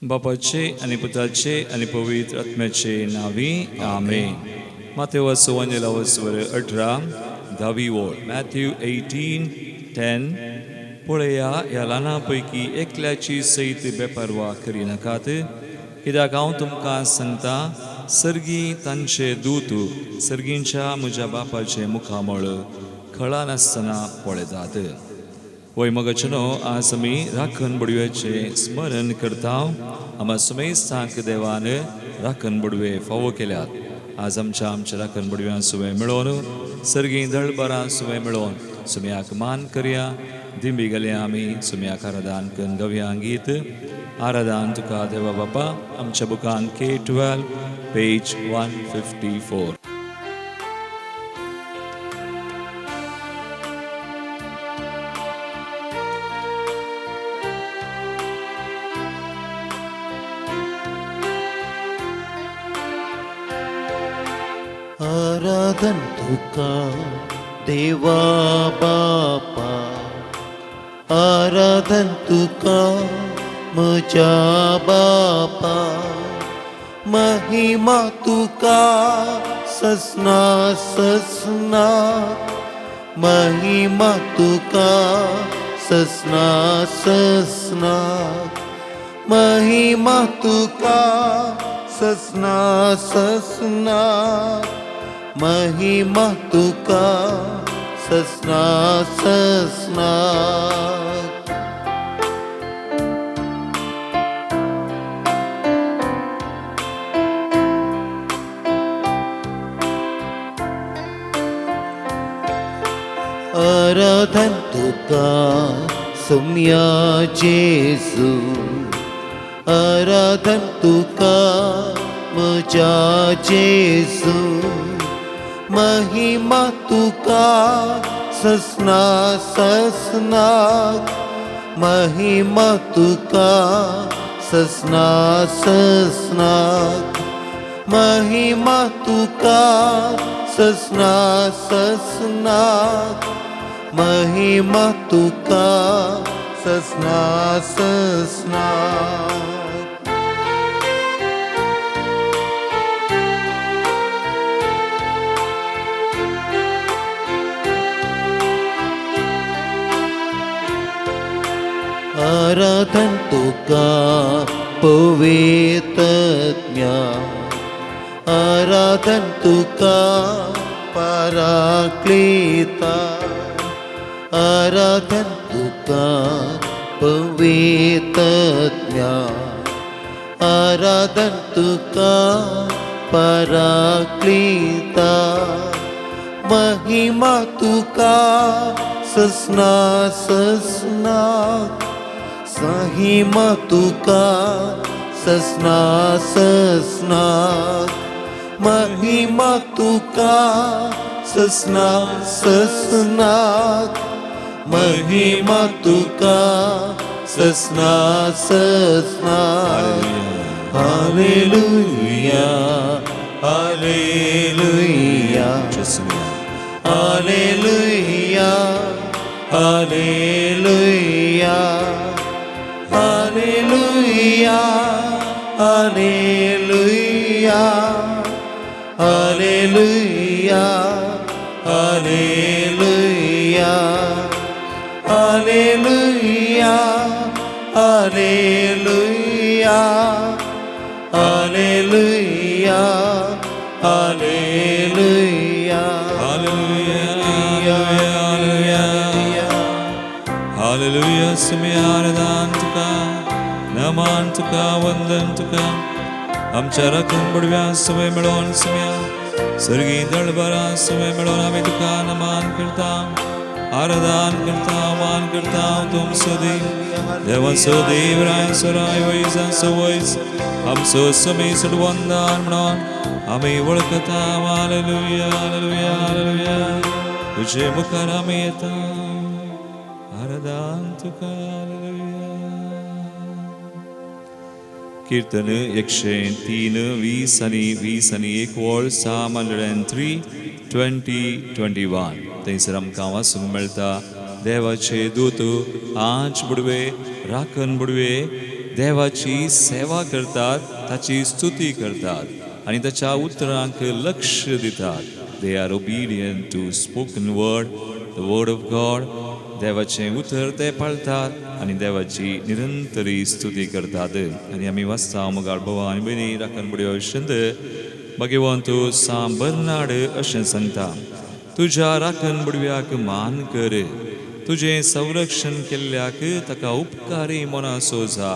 बापाचे आनी पुताचे आनी पवित्र आत्म्याचे नांवी आमेन. मातेवाचो वंजेलावस्वर 18 धावी ओळ, मॅथ्यू 18:10. पळया ह्या ल्हाना पैकी एकल्याची सयत बेपर्वा करिनाकात, कित्याक हांव तुमकां सांगता सर्गी तांचे दूत सर्गींच्या म्हज्या बापाचें मुखामळ खळा नासतना पळयतात. वय मगचनो, आज आमी राखण बडव्याचें स्मरण करता. आमा सुमेस्तांक देवान राखण बडवे फावो केल्यात. आज आमच्या आमच्या राखण बडव्यां सुवें मेळोवन सर्गी दळबरां सुवें मेळोवन सुम्याक मान करया. दिंबी गेल्या आमी सुम्याक आराधन करून गवया गीत आराधन तुका देवा बापा. आमच्या बुकान K12 page 154. आराधन तुका देवा बापा, आराधन तुका म्हज्या बापा, महिमा तुका ससना ससना, महिमा तुका ससना ससना, महिमा तुका ससना ससना, महिमा तुका ससना ससना. आराधन तुका सुम्या जेजू, आराधन तुका म्हज्या जेजू, महिमा तुका ससना ससना, महिमा तुका ससना ससना, महिमा तुका ससना ससना, महिमा तुका ससना ससना. आराधन तुका पवित्रज्ञा, आराधन तुका पराक्लिता, आराधन तुका पवित्रज्ञा, आराधन तुका पराक्लिता, महिमा तुका ससना ससना, महिमा तुका ससना ससना, महिमा तुका ससना ससना, महिमा तुका ससना ससना. Hallelujah hallelujah hallelujah hallelujah hallelujah hallelujah hallelujah hallelujah hallelujah hallelujah hallelujah hallelujah. Hallelujah hallelujah. सुम्या आराधन तुका, नमन तुका, वंदन तुका. आमच्या राखण बडव्या सुवे मेळोवन सुम्या सर्गी दळबरां सुवे मेळोवन आमी तुका नमन करता, आराधन करता, मान करता. तुमचो देव देवाचो देव राय सोराय वैजांचो वैज आमचो समी वंदन म्हणून आमी वळखता. Hallelujah hallelujah hallelujah. तुजे मुखार आमी येता, आराधन तुका. हालेलुया. कीर्तन 103 20 आनी 20 आनी 1 वळ, Psalm 103 20 21. थंयसर आमकां वाचूंक मेळटा, देवाचे दूत आंच बुडवे राखण बुडवे देवाची सेवा करतात, ताची स्तुती करतात आनी ताच्या उतरांक लक्ष दितात. They are obedient to spoken word, the word of God. देवाचें उतर ते पाळतात आनी देवाची निरंतरी स्तुती करतात. आनी आमी वाचता मोगाळ भावा आनी भयणी राखण बुडयो शंद भगवंत सांत बर्नाड अशें सांगता, तुज्या राखण बुडव्याक मान कर, तुजें संरक्षण केल्ल्याक ताका उपकारी मनाचो जा,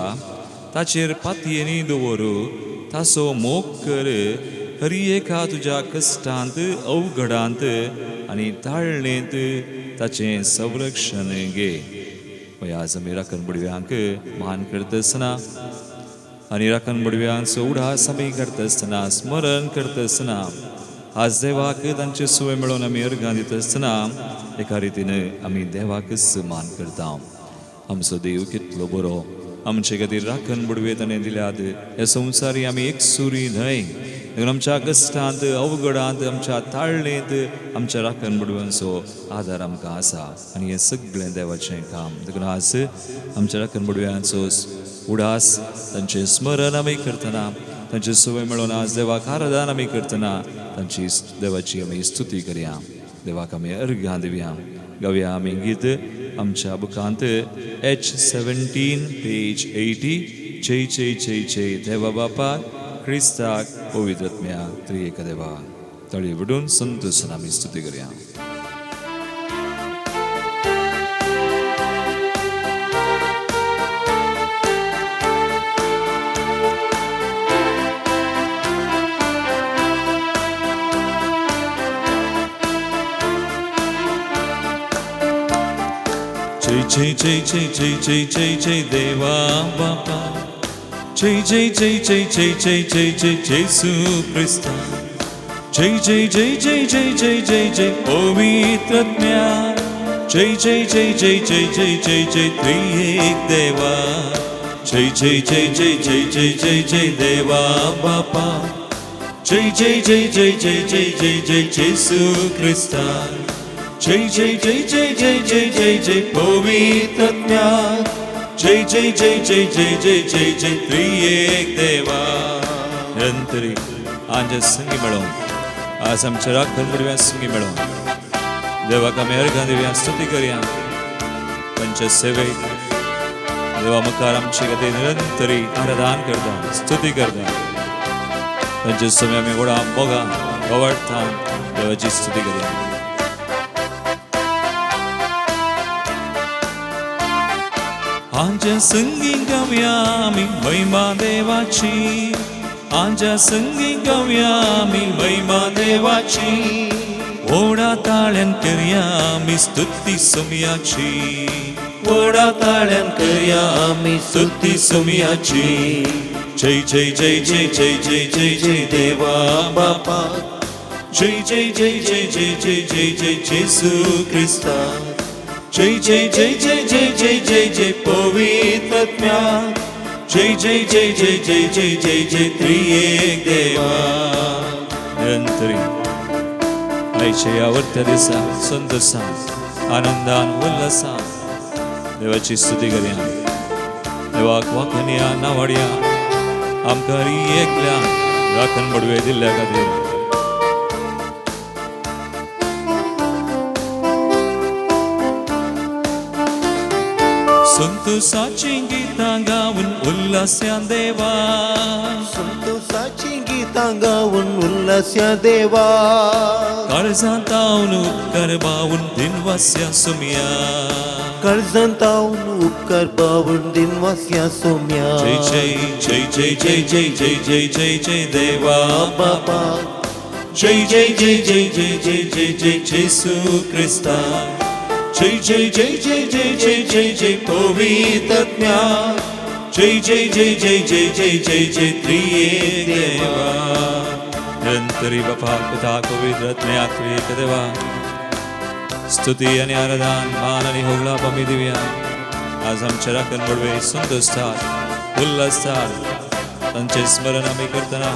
ताचेर पातयेनी दवर, ताचो मोग कर, हरी एका तुज्या कश्टांत अवघडांत आनी ताळणेंत ताचें संरक्षण घे. आज आमी राखण बुडव्यांक मान करता आसतना आनी राखण बुडव्यांचो उडास आमी करता आसतना, स्मरण करता आसतना, आज देवाक तांचे सुवे मेळोवन आमी अर्गां दिता आसतना एका रितीन आमी देवाकच मान करता. आमचो देव कितलो बरो, आमचे खातीर राखण बुडवे ताणें दिल्यात. ह्या संवसारी आमी एकसुरी न्हय, देखून आमच्या कश्टांत अवघडांत आमच्या ताळणेंत आमच्या राखण बुडव्यांचो आदार आमकां आसा आनी हें सगळें देवाचें काम. देखून आज आमच्या राखण बुडव्यांचो उडास, तांचें स्मरण आमी करतना, तांचे सुवे मेळोवन आज देवाक आराधन आमी करतना तांची देवाची आमी स्तुती करया, देवाक आमी अर्घां दिवया. गावया आमी गीत आमच्या बुकांत H17 page 80, जय जय जय जय देवा बापाक, क्रिस्ताक, पवित्र आत्म्याक, त्रिएक देवा. तळी विडून संतोषान आमी स्तुती करया. जय जय जय जय जय जय जय जय देवा बापा, जय जय जय जय जय जय जय जय जेसू क्रिस्ता, जय जय जय जय जय जय जय जय पवित्र आत्म्या, जय जय जय जय जय जय जय जय त्रिएक देवा, जय जय जय जय जय जय जय जय देवा बापा, जय जय जय जय जय जय जय जय जेसू क्रिस्ता, जय जय जय जय जय जय जय जय पवित्र आत्म्या, जय जय जय जय जय जय जय जय त्रिएक देवा. निरंतरी आंजे संगी मेळोवन आज आमच्या राखण बुडव्या संगी मेळोवन देवाक आमी अर्घां दिवया, स्तुती करया. तांचे सेवेक देवा मुखार आमचे खातीर निरंतरी आराधन करता, स्तुती करता. तांचे समय आमी व्हडा मोगान आवडटा देवाची स्तुती करया. आंज्या संगी गावया आमी महिमा देवाची, आंज्या संगी गावया आमी महिमा देवाची, व्हडा ताळ्यान करया आमी स्तुती सोम्याची, व्हडा ताळ्यान करया आमी स्तुती सोम्याची. जय जय जय जय जय जय जय जय देवा बापा, जय जय जय जय जय जय जय जय जेसू क्रिस्ता, जय जय जय जय जय जय जय जय पवित्र आत्म्या, जय जय जय जय जय जय जय जय त्रिएक देवा. निरंतरी आयच्या ह्या वर्त्या दिसा संतोषान आनंदान उल्हासान देवाची स्तुती करया, देवाक वाखणया नावाडया, आमकां एकल्या राखण बडवे दिल्ल्या खातीर. संतोषाची गीतां गावन उल्हास्या देवा, संतोषाची गीतां गावन उल्हास्या देवा, काळजांत तावन उपकार बावून दिनवास्या सोम्या, काळजांत तावन उपकार बावून दिनवास्या सोम्या. जय जय जय जय जय जय जय जय जय जय देवा बापा, जय जय जय जय जय जय जय जय जेसू क्रिस्ता, जय जय जय जय जय जय जय जय पवित्र आत्म्या, जय जय जय जय जय जय जय जय त्रिएक देवा. निरंतरी बापा पिता पवित्र आत्म्या त्रिएक देवा स्तुती आनी आराधन मान आनी होगळाप आमी दिवया. आज आमचे राखण बडवे संतोषतात उल्हासतात, तांचें स्मरण आमी करतना,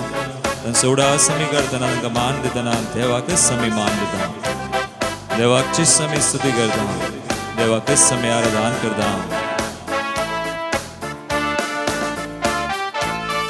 तांचो उडास आमी करतना, तांकां मान दितना देवाकच आमी मान दिता, देवाकचीच आमी स्तुती करता, देवाकच आमी आराधन करता.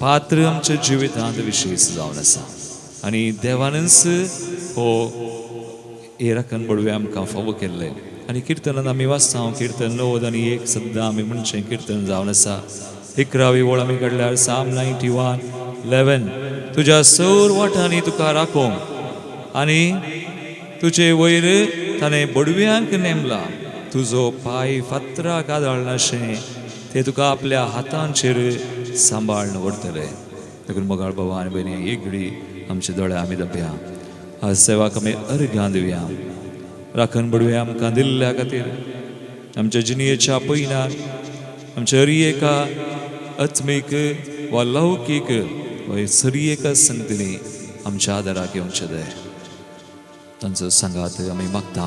पात्र आमच्या जिवितांत विशेश जावन आसा आनी देवानच हो हे राखण बडवे आमकां फावो केल्ले. आनी किर्तनान आमी वाचता, किर्तन 91 सद्दां आमी म्हणचें किर्तन जावन आसा. 11वी वळ आमी काडल्यार साम 91:11, तुज्या सौर वाटांनी तुका राखोवंक आनी तुजे वयर ताणें बडव्यांक नेमला, तुजो पांय फातराक आदळनाशें ते तुका आपल्या हातांचेर सांबाळून व्हरतले. देखून मोगाळ बाबा आनी भयणी, एक घडी आमचे दोळे आमी दपया, आज सेवाक आमी अर्घां दिवया. राखण बडवे आमकां दिल्ल्या खातीर आमच्या जिणयेच्या पयनार आमच्या हरी एका आत्मीक वा लौकीक वा सरी एका संगतींनी आमच्या आदाराक येवचें दे. तांचो सांगात आमी मागता,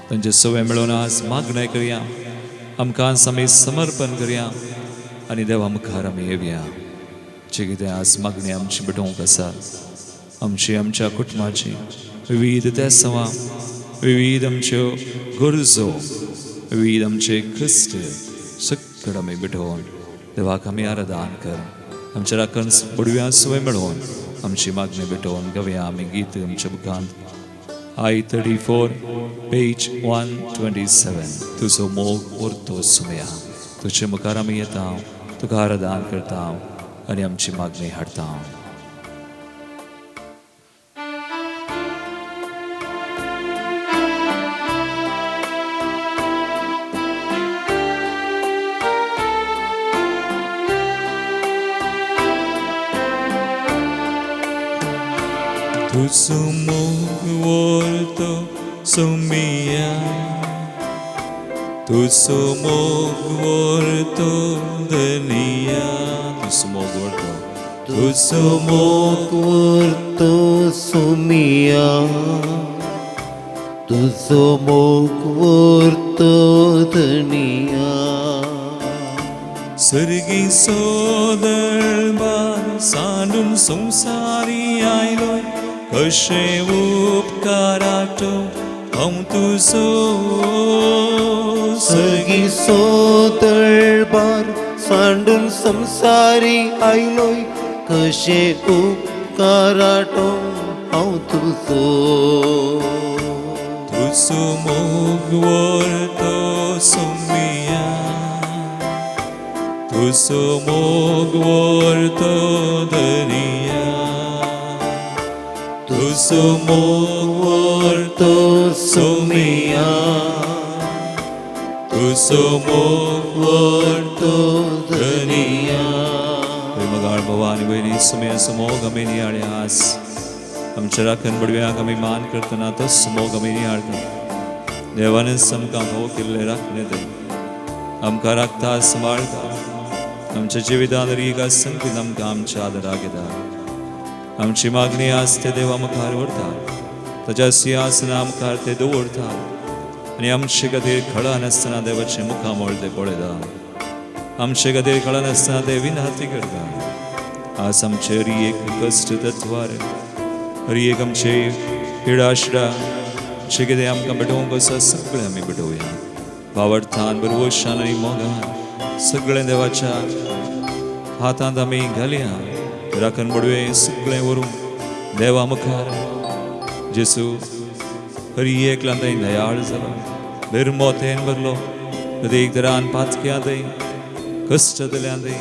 तांचे सवय मेळोवन आज मागणें करया, आमकां आमी समर्पण करया आनी देवा मुखार आमी येवया. जे कितें आज मागणी आमची भेटोवंक आसा, आमची आमच्या कुटुंबाची विविध तेसवां, विविध आमच्यो गरजो, विविध आमचे कश्ट सगळें आमी भेटोवन देवाक आमी आराधन कर. आमच्या राखण बडव्या सवय मेळोवन आमची मागणी भेटोवन गावया आमी गीत आमच्या मुखांत. I 34 page 127, तुजो मोग उरतो सुमया. तुजे मुखार आमी येता, तुका आराधन करता आनी आमची मागणी हाडटा. तुजो मोग व्हरतो सोमिया, तुजो मोग व्हरतो धनिया, तुजो मोग व्हरतो, तुजो मोग व्हरतो सोमिया, तुजो मोग व्हरतो धनिया. सर्गी सोदळबार सांडून संवसारी आयलो, कशें उपकाराटो हांव तुजो. सर्गी सोदळबार सांडून संवसारी आयलोय, कशें उपकाराटो हांव तुजो. तुजो मोग व्हरतो सोमिया, तुजो मोग व्हरतो दरिया, तुजो मोग व्हरतो सोमिया, तुजो मोग व्हरतो धनिया. मगाळ बाबा आनी भयणी, सुमया मोग आमी नियाळ्या. आज आमच्या राखण बडव्याक आमी मान करतना तोच मोग आमी नियाळटा. देवानच आमकां फावो केल्ले राखणे ते आमकां राखता, सांबाळटा. आमच्या जिवितांत एका संगतीन आमकां आमच्या आदाराक येता. आमची मागणी आज ते देवा मुखार व्हरता, ताच्या सिंहासना मुखार ते दवरता आनी आमचे खातीर खळा नासतना देवाचें मुखामळ ते पळयता. आमचे खातीर खळा नासतना ते विनंती करता. आज आमचे हरी एक कश्ट तत्वार, हरी एक आमचे पिडाशिडा जे कितें आमकां भेटोवंक आसा सगळें आमी भेटोवया. भावार्थान, बरवशान आनी मोगान सगळें देवाच्या हातांत आमी घालया. राखण बडवे सगळें व्हरूं देवा मुखार. जेसू हरी एकल्यान थंय दयाळ जालो, निर्मोतेन भरलो, प्रत्येक तरान पातक्या थंय कश्ट जाल्यान थंय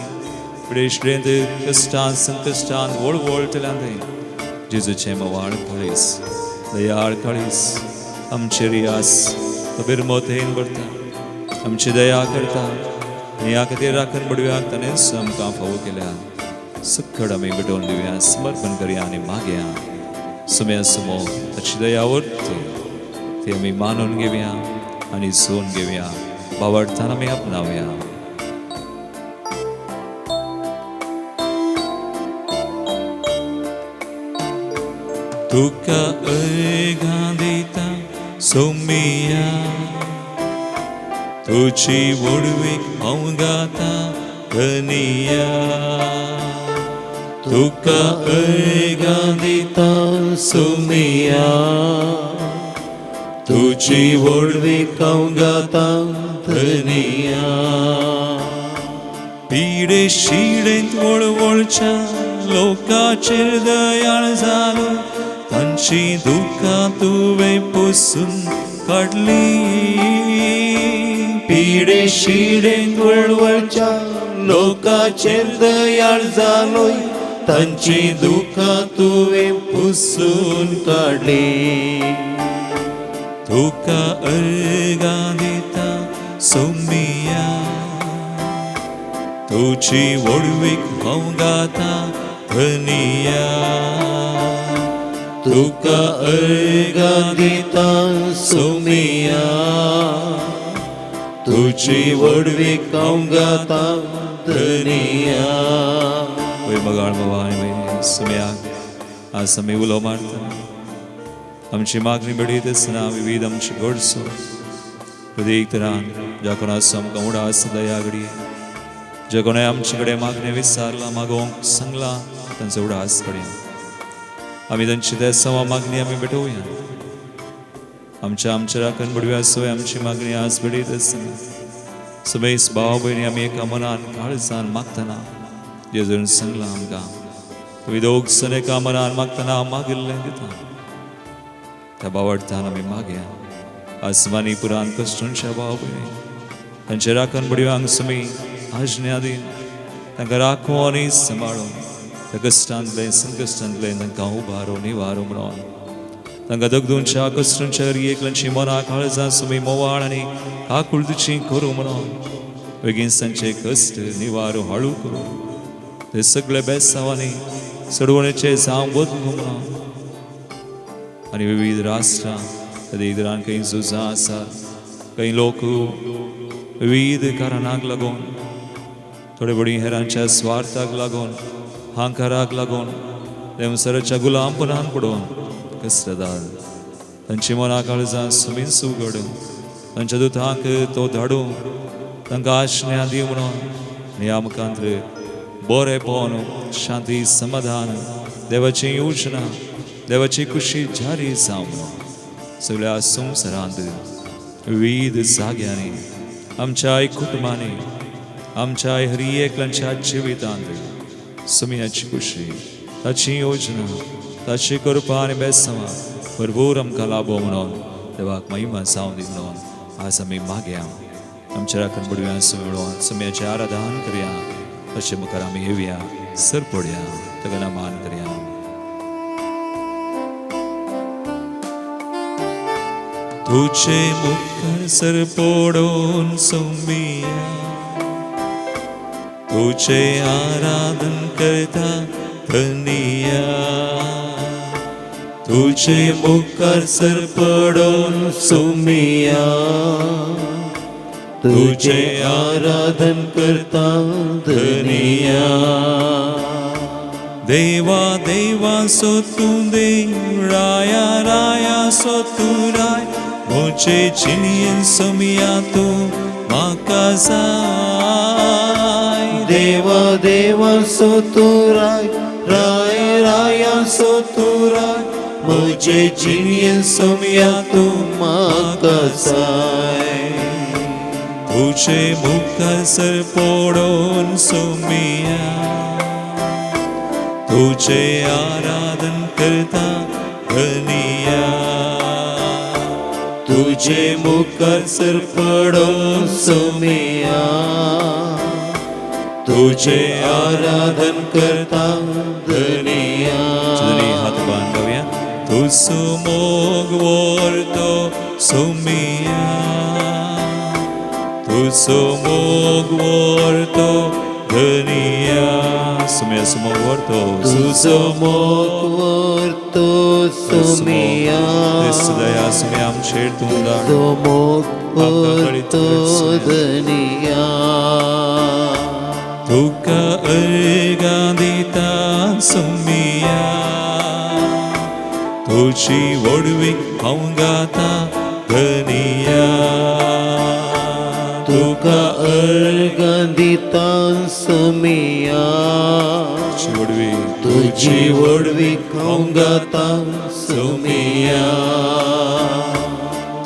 पिडेश्रेंत कश्टान संकश्टान वळवळटल्यान थंय जेजूचें मवाळ काळीस, दयाळ काळीस आमचे रियास तो बिरमोतेन भरता, आमची दया करता आनी ह्या खातीर राखण बडव्याक ताणेंच आमकां फावो केल्या. सगळं आमी भेटोवन दिवया, समर्पण करया आनी मागया. सुम्या सुमो ताची दया व्हरती ती आमी मानून घेवया आनी सोन घेवया. भावार्थान आमी आपणावया. तुका अर्घां दिता सोमिया, तुजी व्हडवीक हांव गाता धनिया, तुका अर्घां दिता सोमिया, तुजी व्हडवीक हांव गाता धनिया. पिडे शिडेंत वळवळच्या लोकाचेर दयाळ जालो तांची दुकां तुवें पुसून काडली. पिडे शिडेंत वळवळच्या लोकाचेर दयाळ जालोय तांची दुकां तुवें पुसून काडली. तुका अर्गां दिता सोमिया तुजी व्हडवीक हांव गाता धनिया. तुका अर्गां दिता सोमिया तुजी व्हडवीक हांव गाता धनिया. वय मगाळ बाबा आनी वय सुम्याक आज आमी उलो मारता आमची मागणी बेडीत आसतना विविध आमची गरजो प्रत्येक तरान ज्या कोणाचो आमकां उडास दया घडये ज्या कोणाय आमचे कडेन मागणें विचारलां मागोवंक सांगलां तांचो उडास कडया आमी तांची त्या सवा मागणी आमी भेटोवया. आमच्या आमच्या राखण बडव्या सोय आमची मागणी आज बेडीत आसतना समेस भाव भयणी आमी एका मनान काळजान मागतना जेजून सांगलां आमकां तुमी दोग जाण एका मनान मागतना मागिल्लें दिता त्या बावडतान आमी मागया. आसमानी पुरान कश्टूंच्या भाव भयणी तांच्या राखण बडव्यांक सुमी आज्ञा दीन तांकां राखूं आनी सांबाळून त्या कश्टांतलें संकश्टांतलें तांकां उबारो निवारो म्हणून तांकां दगदूंच्या कश्टूंच्या एकल्यांची मनां काळजां सुमी मोवाळ आनी काकुळतीची करूं म्हणून बेगीन तांचे कश्ट निवारो हाळू करूं ते सगळे बेसांवांनी चडवणेचे जावं बदलूं म्हणून आनी विविध राष्ट्रां त्या खंय झुजां आसात खंय लोक विविध कारणाक लागून थोडे बडी हेरांच्या स्वार्थाक लागून हांकाराक लागून देवसराच्या गुलामपणान पडून कसरदार तांची मनां काळजां सुमीन सुगडूं तांच्या दुतांक तो धाडूं तांकां आशण्या दिवं म्हणून आनी ह्या मुखांत बरेपण शांती समाधान देवाची योजना देवाची खुशी जारी जावं म्हणून सगळ्या संवसारांत विविध जाग्यांनी आमच्या कुटुंबांनी आमच्या हरी एकल्यांच्या जिवितांत सुमयाची खुशी ताची योजना ताची कृपा आनी बेसमा भरपूर आमकां लाभो म्हणून देवाक महिमा जावं दी म्हणून आज आमी मागया. आमच्या राखण बडव्या मेळोवन सुम्याचें आराधन करया अशें मुखार आमी येवया सर पडया ताका मान करया. तुझे मुखार सर पडोवन सोमिया तुझे आराधन करता धनिया. तुझे मुखार सर पडोवन सोमिया तुझे आराधन करता धनिया. देवा देवा सो तूं देव राया राया सो तूं राय म्हजे जिणयेन सोमिया तूं म्हाका जाय. देवा देवा सो तूं राय राय राया सो तूं राय म्हजे जिणयेन सोमिया तूं म्हाका जाय. तुझे मुखार सर पडोवन सोमिया तुझे आराधन करता धनिया. तुझे मुखार सर पडोवन सोमिया तुझे आराधन करता धनिया. हात बांदूया तुजो मोग व्हरतो सोमिया तुजो मोग व्हरतो धनिया. सुम्या सुमोग व्हरतो तुजो मोग व्हरतो सोमिया दया सुम्या आमचेर तूं धाड तुजो मोग व्हरतो धनिया. तुका अर्गां दिता सोमिया तुजी व्हडवीक हांव गाता धनिया. तुका अर्गां दिता सोमिया तुजी व्हडवीक हांव गाता सोमिया.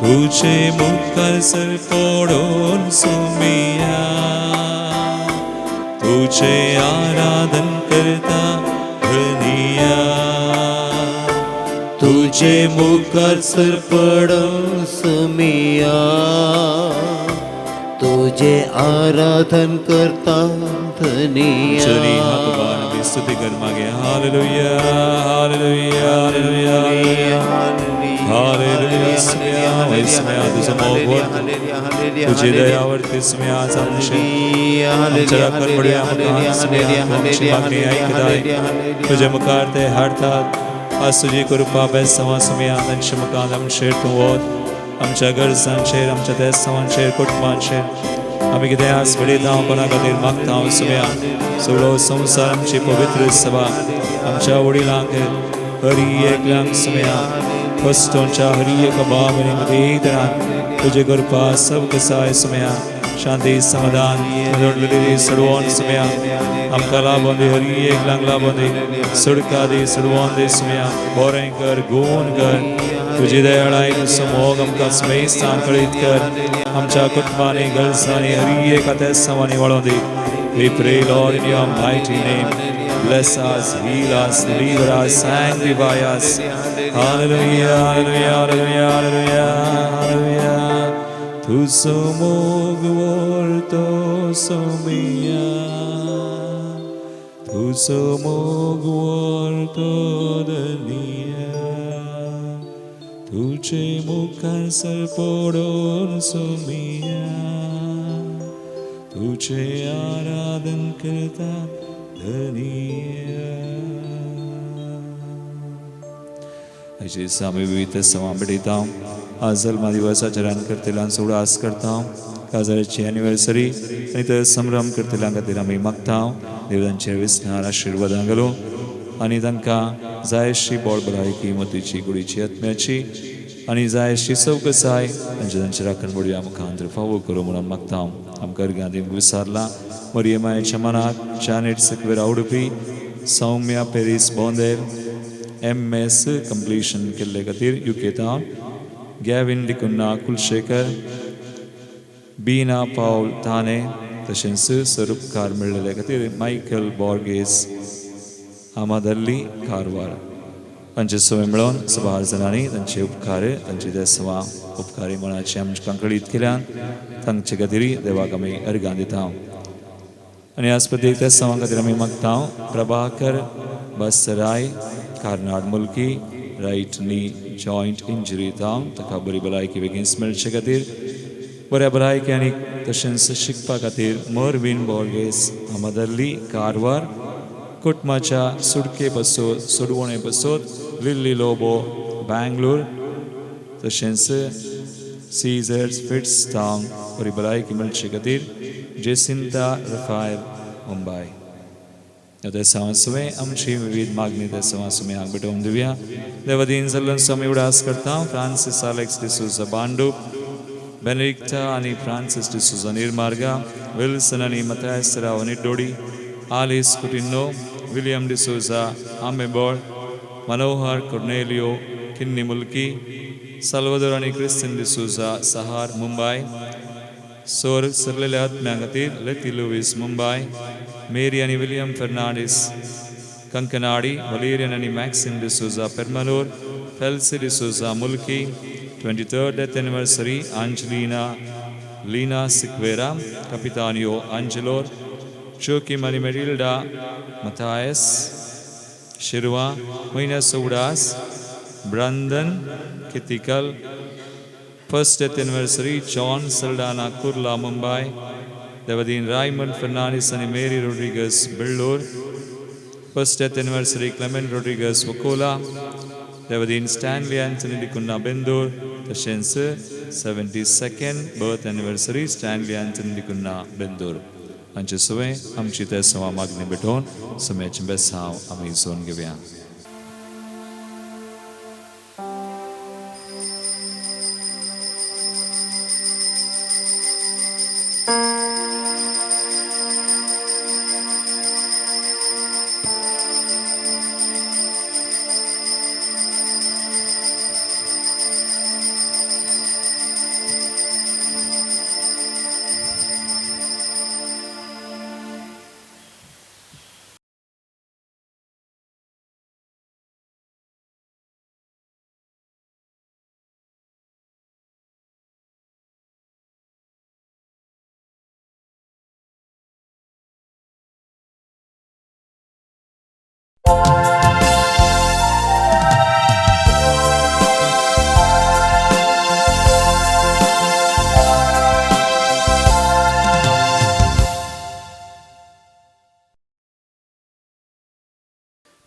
तुझे मुखार सर पडोवन सोमिया तुझे आराधन करता धनिया तुझे मुखार सरपडून सुमिया तुझे आराधन करता धनिया चरी हात उबार आमी स्तुती कर मागे. Hallelujah hallelujah hallelujah hallelujah. सुम्या वैस्म्या तुझो मोग व्हर तुझी दयावरती सुम्या आज आमचे आमच्या राखण पडया मुखार सुम्या तूं आमची मागणी आयकताय. तुजे मुखार ते हाडतात. आज तुजी कृपा बेसांवां सुम्या तांच्या मुखार आमचेर तूं वत आमच्या गरजांचेर आमच्या देसांवांचेर कुटुंबांचेर आमी कितें आज पळयता कोणा खातीर मागता सुम्या. सगळो संवसार आमची पवित्र सभा आमच्या वडिलांक हरी एकल्यांक सुम्या क्रिस्तोच्या हरी एका भाव आनी मदेतरान तुजे कृपा सब कसाय सुम्या शांती समाधान जोडलेली सडवोन सुम्या आमकां लाभोन दी हरी एकल्यांक लाभोन दी सुडका दी सडवोन दी सुम्या बरें कर गुण कर तुजी दयाळाय तुजो मोग आमकां स्मेस्थान कळीत कर आमच्या कुटुंबांनी गरजांनी हरी एका तेसांवांनी वाळोवन दी. We pray, Lord, in your mighty name. Bless us, heal us, deliver us, sanctify us. Hallelujah, hallelujah, hallelujah, hallelujah, hallelujah. तुझो मोग व्हरतो सोमिया तुझो मोग व्हरतो धनिया तुझे मुखार सरपडून सोमिया तुझे आराधन करता धनिया. अशी दिसा आमी विविध सवां भेटयता. आज जल्मा दिवस आचरण करतल्यांचो उडास करता. काजाराची एनिवर्सरी आनी थंय संभ्रम करतल्यां खातीर आमी मागता. देव तांचेर विस्नार आशिर्वादां घालूं आनी तांकां जायशी बोळ भलायकी मतीची कुडीची आत्म्याची आनी जायशी चवकसाय तांचे तांचे राखण पडया मुखांतर फावो करूं म्हणून मागता. आमकां अर्घ्यां दिवंक विसारला मरियमायच्या मनाक Janet Sequeira Udupi Soumya Paris Bondel MS completion केल्ले खातीर UK town Gavin D'Cunha Kulshekar Beena Paul Thane तशेंच स्वरूपकार मेळ्ळेले खातीर मायकल बॉर्गेस आमादल्ली कारवार तांचे सवय मेळोवन सबार जाणांनी तांचे उपकार तांचे देसवा उपकारी मनाचे आमकां कळीत केल्यान तांचे खातीर देवाक आमी अर्घां दिता. आनी आज प्रत्येक देसावां खातीर आमी मागता. Prabhakar Basrai Karnad Mulki right knee joint injury जावन ताका बरी भलायकी बेगीन मेळचे खातीर बऱ्या भलायकी आनी तशेंच शिकपा खातीर मरवीन बॉर्गेस अहमदल्ली कारवार कुटुंबाच्या सुटके पसोत सोडवणे पसोत लिल्ली लोबो बँगलोर तशेंच सीझर्स फिट्स टावन बरी भलायकी मेळचे खातीर जेसिंता रफायल मुंबय. देसांवां आमची विविध मागणी देसांवां हांगा भेटोवन दिवया. देवादीन जाल्ल्यान आमी उडास करता. फ्रांसीस आलेक्स डिसोजा बांडूप बेनेडिक्टा आनी फ्रांसीस डिसोजा निर्मार्गा विल्सन आनी मथायस राव निड्डोडी आलिस कुटिन्नो विलियम डिसोजा आंबेबॉळ मनोहर कोर्नेलियो किन्नी मुल्की साल्वादोर आनी क्रिस्टिन डिसोजा सहार मुंबय सोर सरलेल्या आत्म्या खातीर लेती लुवीस मुंबय मेरी आनी विलियम फर्नांडीस कंकनाडी वलेरियन आनी मॅक्सिम D'Souza पेरमलोर Felcy D'Souza Mulki 23rd death anniversary Angelina Leena Sequeira Capitanio Angelor Joachim आनी मेरिल्डा मथायस शिरवा म्हयन्या सोवडास Brandon Kithikal first death anniversary John Saldanha Kurla Mumbai देवदीन Raymond Fernandes आनी Mary Rodrigues Bellur first death anniversary Clement Rodrigues Vakola देवदीन Stanley Anthony D'Cunha Bendur तशेंच 72nd birth anniversary Stanley Anthony D'Cunha Bendur हांचे सवय आमची ते सवा मागणी भेटोवन सम्याचें बेसांव आमी John घेवया.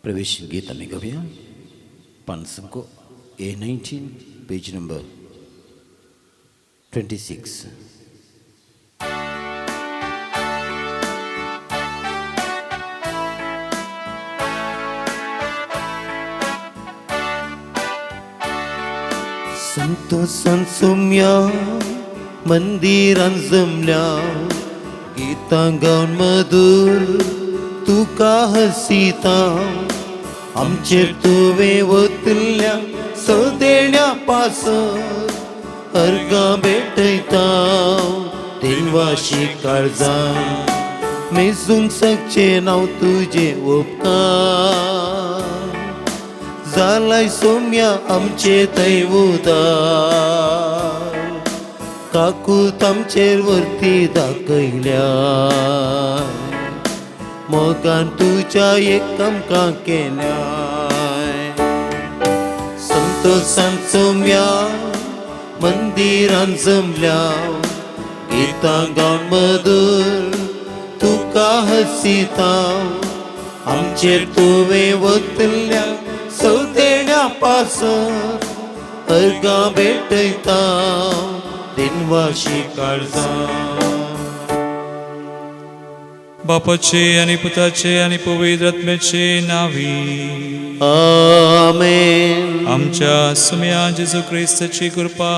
प्रवेश गीत आमी गावया. पानसंको A19, page number 26. संतोषान सोम्या मंदिरान जमल्या, गीतां गावन मधुर तुका हसिता. आमचेर तुवें वतल्या सदेण्या पासत अर्गां भेटयता. दिनवाशी काळजान मेजूंक शकचें नांव तुजें उपकार. जालाय सोम्या आमचे थंय उदार, काकूत आमचेर वरती दाखयल्या. मोगान तुज्या एक आमकां केल्याय. संतोषान सोम्या मंदिरान जमल्या, गीतां गावन मधुर तुका हसिता. आमचेर तुवें वतल्या सवतेण्या पासत अर्गां भेटयता. दिनवाशी काळजां. बापाचे आनी पुताचे आनी पवित्र आत्म्याचे नावी. आमेन. आमच्या सुम्या जेजू क्रिस्ताची कृपा,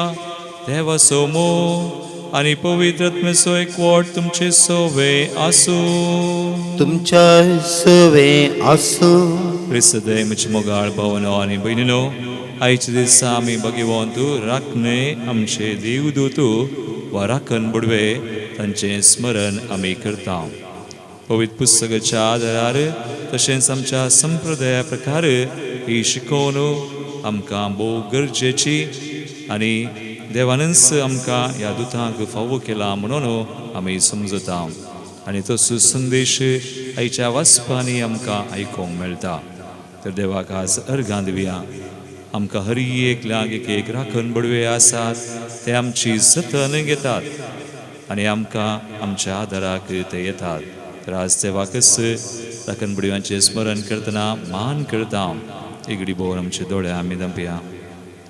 देवाचो मोग आनी पवित्र आत्म्याचो एकवट तुमचे सोवे आसूं. तुमच्या सवे आसूं. क्रिस्तदय म्हजे मोगाळ भावनो आनी भयणीनो, आयच्या दिसा आमी भगवंत राखणे आमचे देवदूत वा राखण बुडवे तांचें स्मरण आमी करता. पवित्र पुस्तकाच्या आदारार तशेंच आमच्या संप्रदाया प्रकार ही शिकोवन आमकां भोव गरजेची आनी देवानच आमकां ह्या दुतांक फावो केला म्हणून आमी समजता आनी तसो संदेश आयच्या वाचपांनी आमकां आयकूंक मेळटा. तर देवाक आज अर्गां दिवया. आमकां हर एकल्याक एक एक राखण बडवे आसात, ते आमची जतन घेतात आनी आमकां आमच्या आदाराक ते येतात. तर आज देवाकच राखण बडव्यांचें स्मरण करतना मान करता. एगडी भोवर आमचे दोळे आमी धांपया.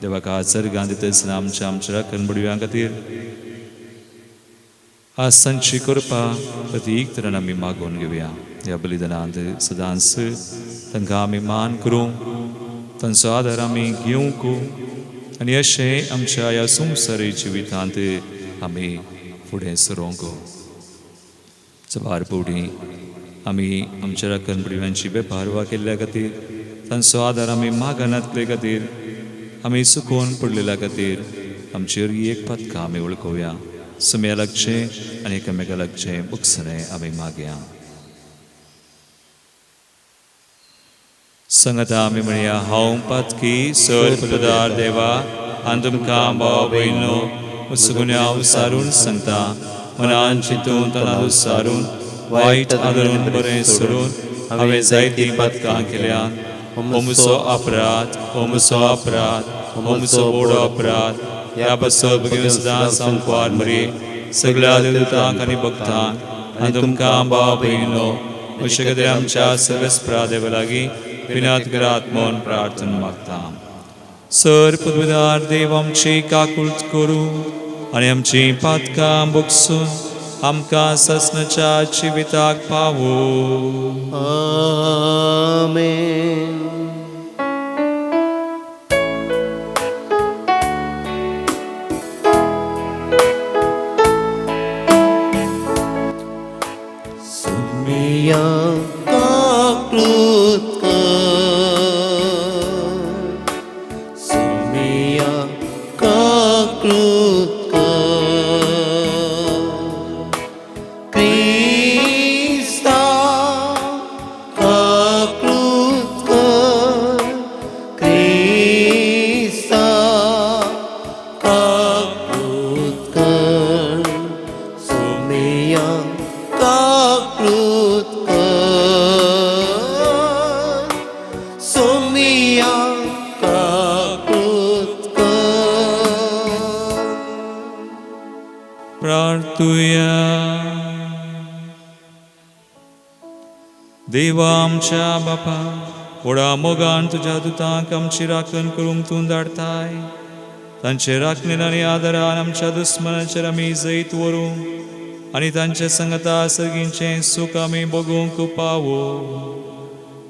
देवाक आज अर्गां दितना आमच्या आमच्या राखण बडव्यां खातीर आज तांची कृपा अदीक तरेन आमी मागोवन घेवया. ह्या बलिदानांत सदांच तांकां आमी मान करूं, तांचो आदार आमी घेवंक आनी अशें आमच्या ह्या संवसारी जिवितांत आमी फुडें सरोंक. सबार फुडें आमी आमच्या राखण बडव्यांची बेपारवा केल्ल्या खातीर, तांचो आदार आमी मागनातले खातीर, आमी चुकोवन पडलेल्या खातीर आमचेर एक पदकां आमी वळखुया. सुम्या लागचें आनी एकामेका लागचें बुकसणें आमी मागया. संगता आमी म्हणया, हांव पातकी सर पदार देवा आनी तुमकां भाव भयणो गुन्यांव सारून सांगता. मनान चिंतून तनान सारून वायट आदरून बरें सोडून हांवें जायतीं पातकां केल्यात. हो म्हजो अपराध, हो म्हजो अपराध, हो म्हजो व्हड अपराध. ह्या पासत भगीन सदांच संकवार मरी सगळ्या देवतांक आनी भक्तांक आनी तुमकां भाव भयणो अशे खातीर आमच्या सर्वेस्परा देवा लागीं विनत करात म्हूण प्रार्थना मागता. सर पदवीदार देव आमची काकूळट करूं आनी आमची पातकां भोगसून आमकां ससनाच्या जिविताक पावो. आमेन. सुमिया काकूळट कर, सुमिया काकूळट कर, क्रिस्ता काकूळट कर, क्रिस्ता काकूळट कर, सुमिया काकूळट कर, सुमिया काकूळट कर. प्रार्थुया. देवा आमच्या बापा, व्हडा मोगान तुज्या दुतांक आमची राखण करूंक तूं धाडताय. तांचे राखणेन आनी आदारान आमच्या दुस्मनाचेर आमी जैत व्हरूंक आनी तांचे संगता सर्गींचें सूख आमी भोगूंक पावो.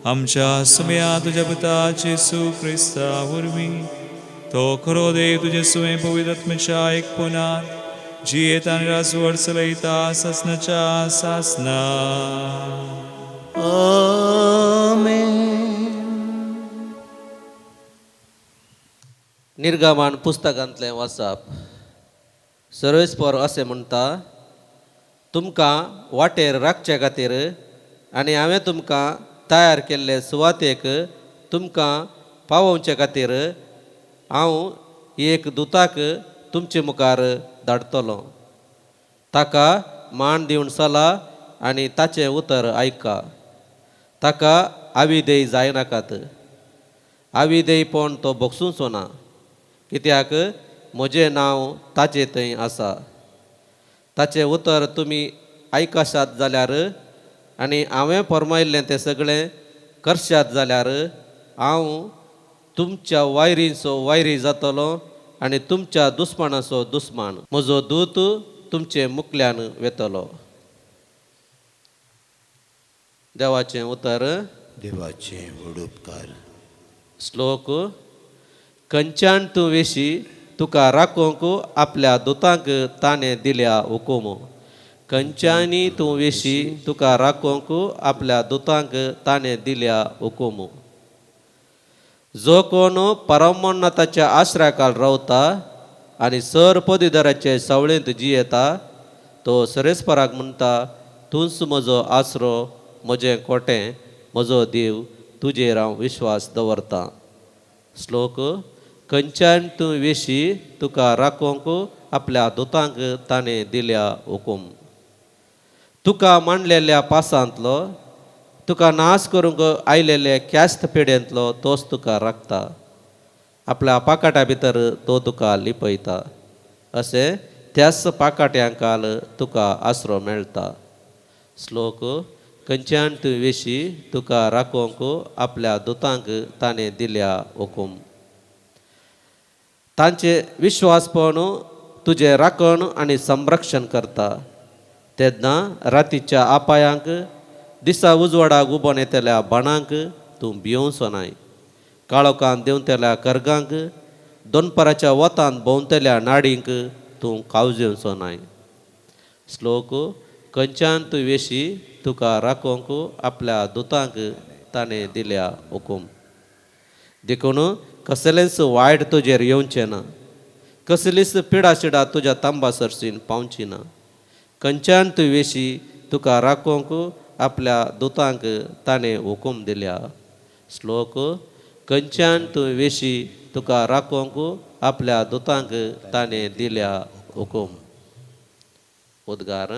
आमच्या सुम्या तुज्या पुता जेसू क्रिस्ता वरवीं तो खरो देव तुजे सुवें पवित्र आत्म्याच्या एकपणान जियेत आनी राजवट चलयता सासनाच्या सासना. आमेन. निर्गमान पुस्तकांतलें वाचप. सर्वेस्पर अशें म्हणटा, तुमकां वाटेर राखचे खातीर आनी हांवें तुमकां तयार केल्ले सुवातेक तुमकां पावोवचे खातीर हांव एक दुताक तुमचे मुखार धाडटलो. ताका मान दिवन चला आनी ताचें उतर आयका. ताका आविदेय जायनाकात, आविदेयपण तो भोगसूचो ना, कित्याक म्हजें नांव ताचे थंय आसा. ताचें उतर तुमी आयकशात जाल्यार आनी हांवें फर्मायल्लें तें सगळें करशात जाल्यार हांव तुमच्या वायरींचो वायरी जातलो आनी तुमच्या दुस्मानाचो दुस्मान. म्हजो दूत तुमचे मुखल्यान वेतलो. देवाचें उतर. देवाचे व्हड उपकार. श्लोक. खंयच्यान तूं वेशी तुका राखूंक आपल्या दुतांक ताणें दिल्या हुकूम. खंयच्यानी तूं वेशी तुका राखूंक आपल्या दुतांक ताणें दिल्या हुकूम. जो कोण परमोन्नताच्या आश्रयाखाल रावता आनी सर पदवीधराचे सावळेंत जियेता तो सरेस्पराक म्हणटा, तूंच म्हजो आसरो, म्हजें कोटें, म्हजो देव, तुजेर हांव विश्वास दवरतां. श्लोक. खंयच्यान तूं वेशी तुका राखूंक आपल्या दुतांक ताणें दिल्या हुकूम. तुका मांडलेल्या पासांतलो तुका नाश करूंक आयलेले ख्यास्त पिडेंतलो तोच तुका राखता. आपल्या पाकाट्या भितर तो तुका लिपयता. अशें त्याच पाकाट्यांकाल तुका आसरो मेळटा. श्लोक. खंयच्यान तूं वेशी तुका राखूंक आपल्या दुतांक ताणें दिल्या हुकूम. तांचे विश्वासपण तुजें राखण आनी संरक्षण करता. तेन्ना रातीच्या आपायांक दिसा उजवाडाक उबोन येतल्या बाणांक तूं भियोवचो नाय. काळोखान देंवतल्या कर्गांक दोनपाराच्या वतांत भोंवतल्या नाडींक तूं कावजेवचो नाय. श्लोक. खंयच्यान तूं वेशी तुका राखूंक आपल्या दुतांक ताणें दिल्या हुकूम. देखून कसलेंच वायट तुजेर येवचें ना, कसलीच पिडाशिडा तुज्या तांबा सरशीन पावची ना. खंयच्यान तूं वेशी तुका राखूंक आपल्या दुतांक ताणें हुकूम दिल्या. श्लोक. खंयच्यान तूं वेशी तुका राखूंक आपल्या दुतांक ताणें दिल्या हुकूम. उद्गार.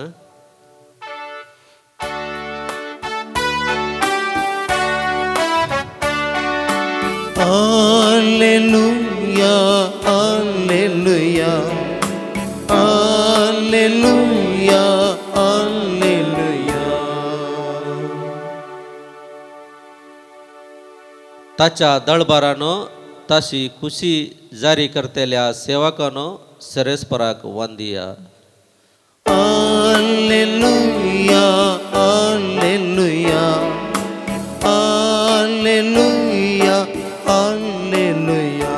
Alleluia, alleluia, alleluia, alleluia. ताच्या दळबारानो ताशी खुशी जारी करतल्या सेवकानो सरेस्पराक वंदिया. Alleluia, alleluia, alleluia, alleluia.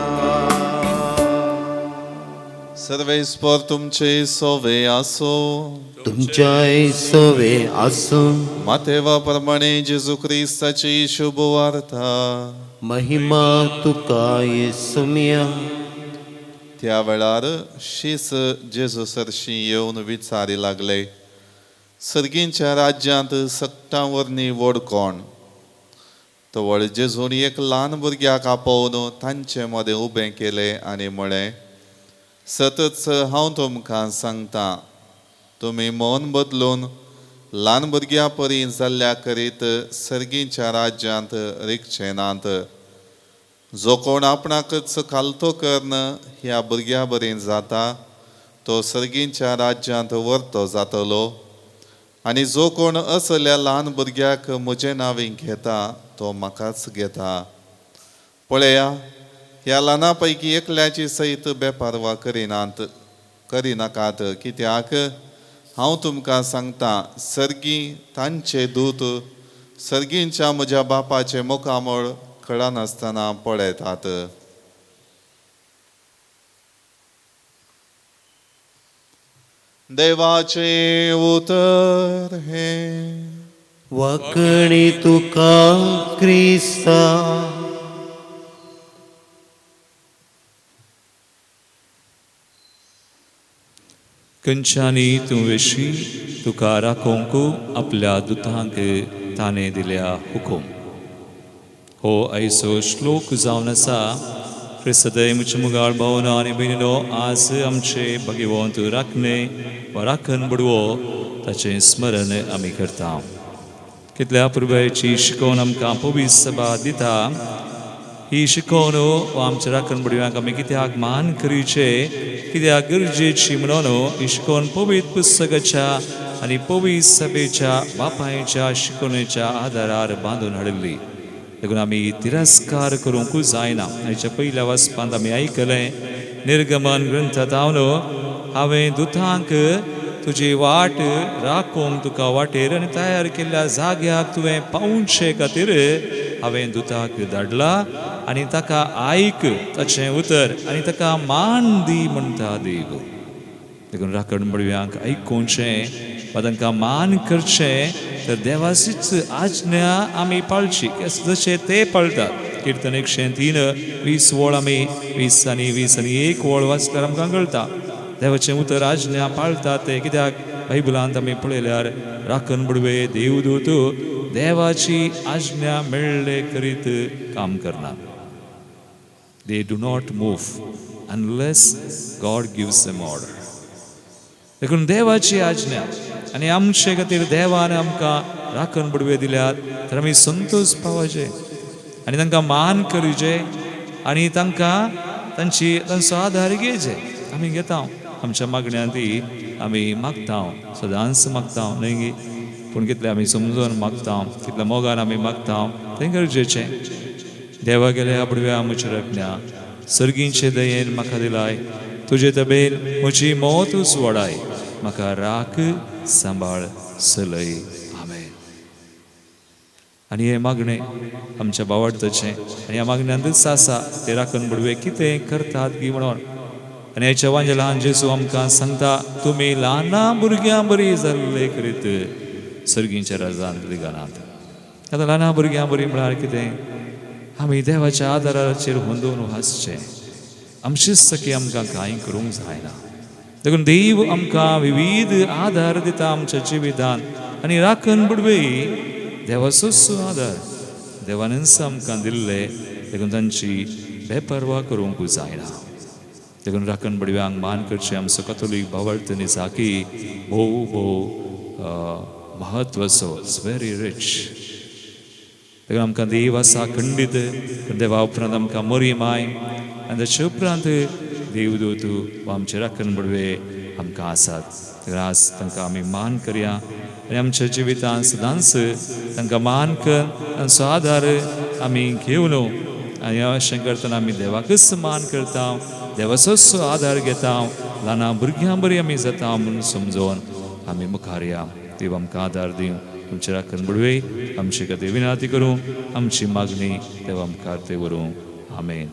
सर्वेस्पर तुमचे सोवे आसो. तुमच्याय सवे आसूं. मातेवा प्रमाणे जेजू क्रिस्ताची शुभ वार्ता. महिमा तुका येसुमिया. त्या वेळार शीस जेजू सरशी येवन विचारी लागले, सर्गींच्या राज्यांत सगटां वरनी व्हड कोण? तवळ जेजून एक ल्हान भुरग्याक आपोवन तांचे मदें उबें केलें आनी म्हळें, सतच हांव तुमकां सांगता, तुमी मन बदलून ल्हान भुरग्या परी जाल्ल्या करीत सर्गींच्या राज्यांत रिगचे नात. जो कोण आपणाकच खालतो कर्ण ह्या भुरग्या बरी जाता तो सर्गींच्या राज्यांत व्हरतो जातलो. आनी जो कोण असल्या ल्हान भुरग्याक म्हजें नांवी घेता तो म्हाकाच घेता. पळया, ह्या ल्हाना पैकी एकल्याची सयत बेपारवा करिनाकात, कित्याक हांव तुमकां सांगता, सर्गी तांचे दूत सर्गींच्या म्हज्या बापाचें मुखामळ कळनासतना पळयतात. देवाचें उतर हें. वाकणी तुका क्रिस्ता. खंयच्यानी तूं वेशी तुका राखोवंक आपल्या दुतांक ताणें दिल्या हुकूम. हो आयचो श्लोक जावन आसा. क्रिस्तदय म्हज्या मुगाळ भावना आनी भयणीनो, आज आमचे भगवंत राखणे वा राखण बडवो ताचें स्मरण आमी करता. कितल्या पुर्वायची शिकवण आमकां पवित्र सभा दिता. ही शिकवण वा आमच्या राखण बडव्यांक आमी कित्याक मान करीचे, कित्याक गरजेची म्हणून ही शिकवण पवित्र पुस्तकाच्या आनी पवित्र सभेच्या बापायच्या शिकवणेच्या आदारार बांदून हाडिल्ली. देखून आमी तिरस्कार करूंकूच जायना. हाच्या पयल्या वाचपांत आमी आयकलें, निर्गमन ग्रंथांत हांवें दुतांक तुजी वाट राखूंक तुका वाटेर आनी तयार केल्ल्या जाग्याक तुवें पावचे खातीर हांवें दुताक धाडला आनी ताका आयक ताचें उतर आनी ताका मान दी म्हणटा देव. देखून राखण बडव्यांक आयकुचें वा तांकां मान करचें तर देवाचीच आज्ञा आमी पाळची जशे ते पाळटात. किर्तन 103:20 वळ आमी 20 आनी 20 आनी 1 वळ वाचल्यार आमकां कळटा देवाचें उतर आज्ञा पाळटात ते. कित्याक बायबलांत आमी पळयल्यार राखण बडवे देवदूत देवाची आज्ञा मेळ्ळे करीत काम करना. They do not move unless God gives them order. देखून देवाची आज्ञा आनी आमचे खातीर देवान आमकां राखण बडवे दिल्यात तर आमी संतोष पावाचे आनी तांकां मान करीचे आनी तांकां तांची तांचो आदार घेवचे. आमी घेता आमच्या मागण्यांत ती आमी मागता, सदांच मागता न्हय गी, पूण कितले आमी समजून मागता, कितल्या मोगान आमी मागता तें गरजेचें. देवा गेल्या बडव्या म्हज्या रकण्या सर्गींचे दयेन म्हाका दिलाय, तुजे तबेन म्हजी मौत उजवाडाय, म्हाका राख सांबाळ चलय. आमेन. आनी हें मागणें आमच्या बावडताचें आनी ह्या मागण्यांतूच आसा ते राखण बडवे कितें करतात गी म्हणून. आनी ह्याच्या वांजे ल्हान जेजू आमकां सांगता, तुमी ल्हाना भुरग्यां बरी जाल्ले करीत सर्गींच्या राजान लिगानात. आतां ल्हाना भुरग्यां बरी म्हळ्यार कितें? आमी देवाच्या आदाराचेर हुंदोवन वाचचें. आमचीच सखी आमकां कांय करूंक जायना. देखून देव आमकां विविध आदार दिता आमच्या जिवितांत आनी राखण बडवे देवाचोच आदार देवानच आमकां दिल्ले. देखून तांची बेपर्वा करूंक जायना. देखून राखण बडव्यांक मान करचें आमचो कथोलीक भावार्थनी साकी भोव भोव म्हत्वाचो. It's very rich. देखून आमकां देव आसा खंडीत, देवा उपरांत आमकां मरी माय आनी ताचे उपरांत देवदूत वा आमचे राखण बडवे आमकां आसात. देखून आज तांकां आमी मान करया आनी आमच्या जिवितांत सदांच तांकां मान कर, तांचो आदार आमी घेवन आनी अशें करतना आमी देवाकच मान करता, देवाचोच आदार घेता, ल्हाना भुरग्यां बरी आमी जाता म्हणून समजोवन आमी मुखार या. देव आमकां आदार दिवं. तुमचे राखण बडवे आमचे खातीर विनंती करूं, आमची मागणी देवा मुखार ते व्हरूं. आमेन.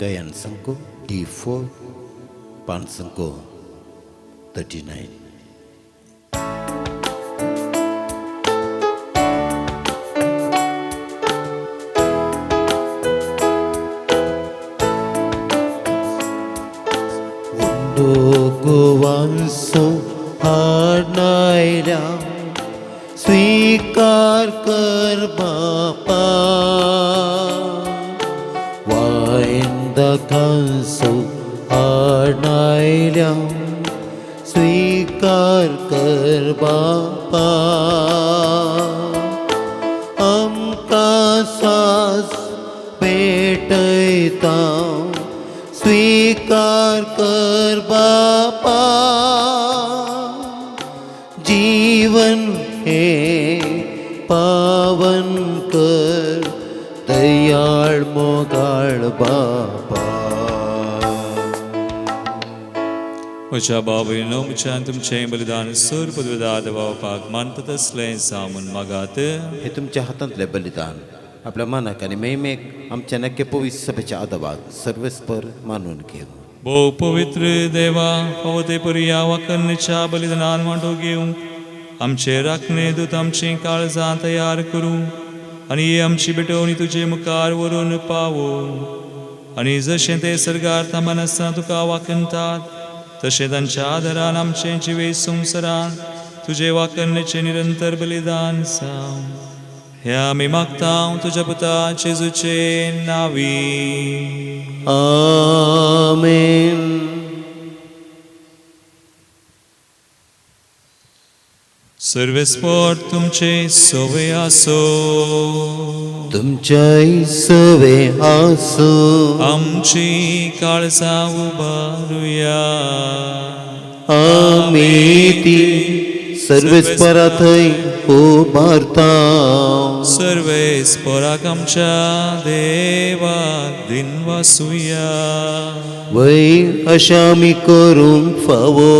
गायन संको D4, पान संको 39. गोवांसो हाडनायल्या स्वीकार कर बापा, वायंदकांसो हाडनायल्या स्वीकार कर बापा, आमकां सास पेटयता स्वीकार कर बापा. हे पावन कर दयाळ मोगाळ बापा. म्हज्या बाबयनो म्हज्यान तुमचें बलिदान सर पदवेदार बापाक मानता तसलें जावन मागात. हे तुमच्या हातांतलें बलिदान आपल्या मनाक आनी महिमेक आमच्या नक्के पवित्र सभेच्या आदाबाक सर्वेस्पर मानून घेवं. भोव पवित्र देवा फावो ते परी ह्या वाकन्नेच्या बलिदानान वांटो घेवंक आमचे राखणे दूत आमचीं काळजां तयार करूं आनी ही आमची भेटवणी तुजे मुखार व्हरून पावो. आनी जशें ते सर्गार थांबनासतना तुका वाकणतात तशें तांच्या आदारान आमचें जिवे संवसारान तुजे वाकन्नेचें निरंतर बलिदान जावं. हें आमी मागता तुज्या पुता जेजूचे नांवी. आमेन. सर्वेस्पर तुमचे सवे आसो. तुमच्याय सवे आसो. आमची काळजां उबारुया. आमी ती सर्वेस्परा थंय उबारता. सर्वेस्पराक आमच्या देवाक दिनवासुया. वय अशें आमी करूंक फावो.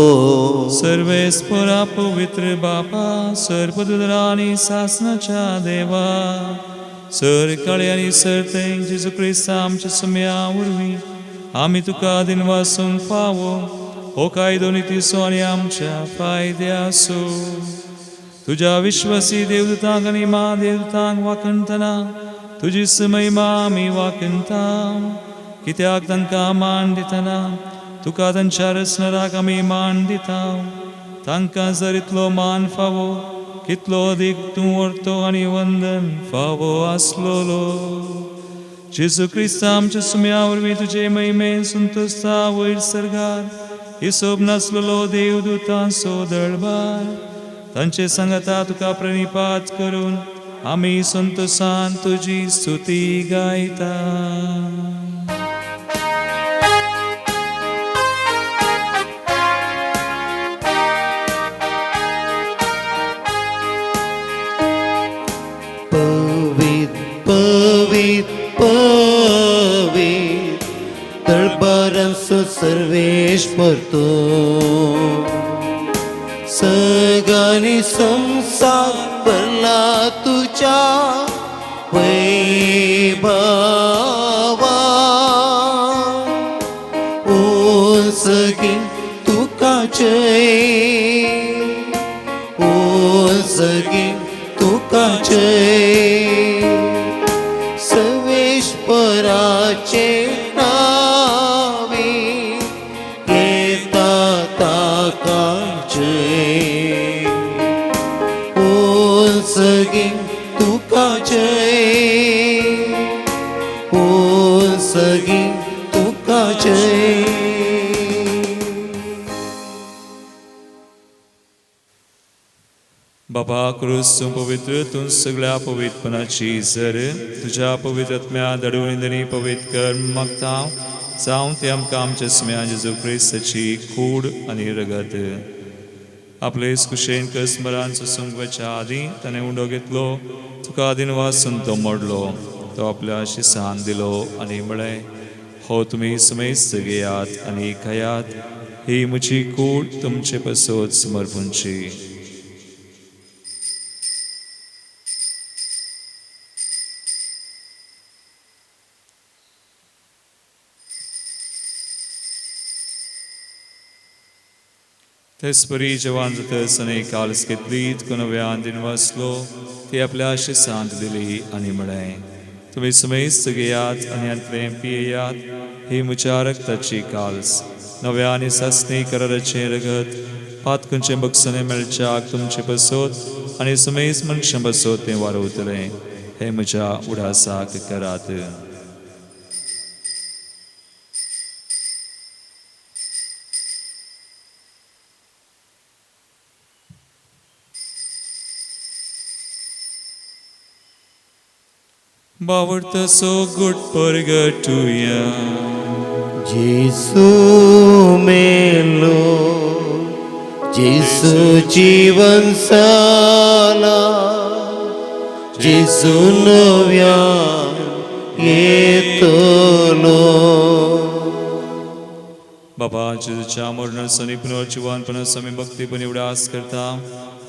सर्वेस्परा पवित्र बापा सर्वदुरा आनी सासनाच्या देवा सर काळे आनी सर थंय जेजू क्रिस्ता आमच्या सुम्या वरवीं आमी तुका दिनवासूंक फावो. हो कायदो नितीचो आनी आमच्या फायद्याचो. तुज्या विश्वासी देवदूतांक आनी म्हादेवतांक वाखणतना तुजी महिमा आमी वाखणता. कित्याक तांकां मान दितना तुका तांच्या रचणाराक आमी मान दिता. तांकां जर इतलो मान फावो कितलो अदीक तूं व्हरतो आनी वंदन फावो आसलोलो. जेजू क्रिस्ता आमच्या सुम्या वरवीं तुजे महिमेन संतोस्ता वयर सर्गार हिसोब नासलेलो देवदूतांचो दळबार तांचे सांगाता तुका प्रणिपात करून आमी संतोसान तुजी स्तुती गायता. पवित्र पवित्र पवित्र दळबारांचो सर्वेश्वर तूं. सगळ्यांनी संवसार भरला तुज्या वैभवा. उंचगी तुका जय, उंचगी तुका जय. सर्वेश्वराचे नावे येता ताका जय. उंचगी तुका जय, उंचगी तुका जय. बाबा क्रूस तूं पवित्र तूं सगळ्या पवित्रपणाची जर तुज्या पवित्र आत्म्या दडून धनी पवित्र कर मागता जावं ते आमकां आमच्या सुम्या जेजू क्रिस्ताची कूड आनी रगत. आपले कुशेन कस्मरान सोसूंक वचच्या आदीं ताणें उंडो घेतलो तुका दिनवासून तो मोडलो तो आपल्या शिसान दिलो आनी म्हळें हो तुमी समेस्त घेयात आनी खायात ही म्हजी कूड तुमचे पसत समर्पूंची. तेचपरी जवान जातच आनी कालस घेतली तुका नव्यान दिनवासलो ती आपल्या शिसांत दिली आनी म्हळें तुमी समेस्त घेयात आनी हांतलें पियेयात ही म्हज्या रक्ताची काल्स नव्या आनी सासणी कराराचें रगत पातकुंचें बक्षणें मेळच्याक तुमचें बसोत आनी समेस्त मनशां बसोत तें वारवतलें. हें म्हज्या उडासाक करात. बावडतसो गुट परगटुया. जेसू मेलो जेजू जीवन जाला, जेजू नव्यान येतलो. बाबा जेजूच्या मरणाचो आनी पुनर्जिवनपणाचो आमी भक्तीपणी उडास करता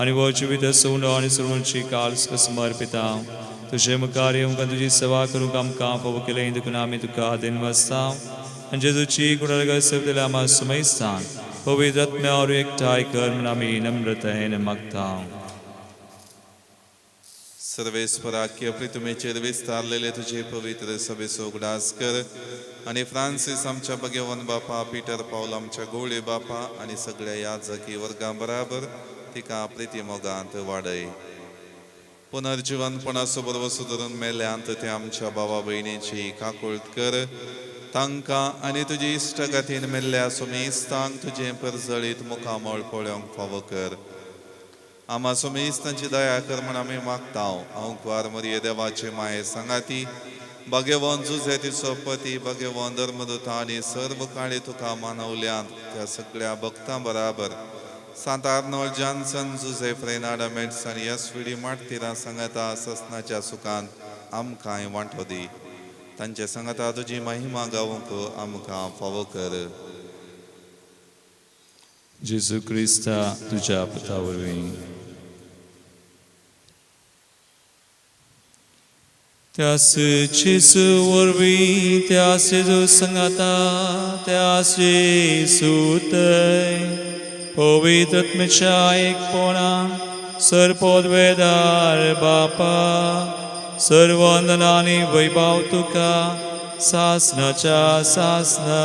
आनी हो जिवीत सोंड आनी सर्वांची काल समर्पिता. तुजे मुखार येवंक तुजी सेवा करूंक आमकां फावो केलें देखून आमी तुका दिनवासता आनी जेजूची कुडाळ सेवतल्या आमा सुमयस्तान पवित्र आत्म्यावर एकठांय कर म्हूण आमी नम्रतायेन मागता. सर्वेस्पराकी आपली तुमेचेर विस्तारलेले तुझे पवित्र सभेचो उगडास कर आनी फ्रांसीस आमच्या भगवान बापा, पीटर पावल आमच्या गोळे बापा आनी सगळ्या याजकी वर्गां बराबर तिका प्रिती मोगांत वाडय. पुनर्जिवनपणाचो बरोबर सुदरून मेल्यांत ते आमच्या बाबा भयणीची काकुळट कर. तांकां आनी तुजी इश्टगतीन मेल्ल्या सुमेस्तांक तुजें परजळीत मुखामळ पळोवंक फावो कर. आमा सुमेस्तांची दया कर म्हण आमी मागता. अंकवार मरिये देवाचे माये सांगाती भाग्यवान जुझे तिचो पती, भाग्यवान धर्मदूता आनी सर्व काळी तुका मानवल्यांत त्या सगळ्या भक्तां बराबर सांत आर्नोल्ड जॉन्सन, जुझे फ्रेनाडा मेट्स आनी एस.वी.डी. मार्टिरा सांगाता ससनाच्या सुखांत आमकांय वांटो दी. तांचे सांगाता तुजी महिमा गावंक आमकां फावो कर. जेजू क्रिस्ता तुज्या पुता वरवीं. त्यास जेजू वरवीं, त्यास जेजू सांगाता, त्यास जेजूतय पवित्र आत्म्याच्या एकपणान सर्वोद्वेदार बापा सर्वंदनानी वैभव तुका सासनाच्या सासना.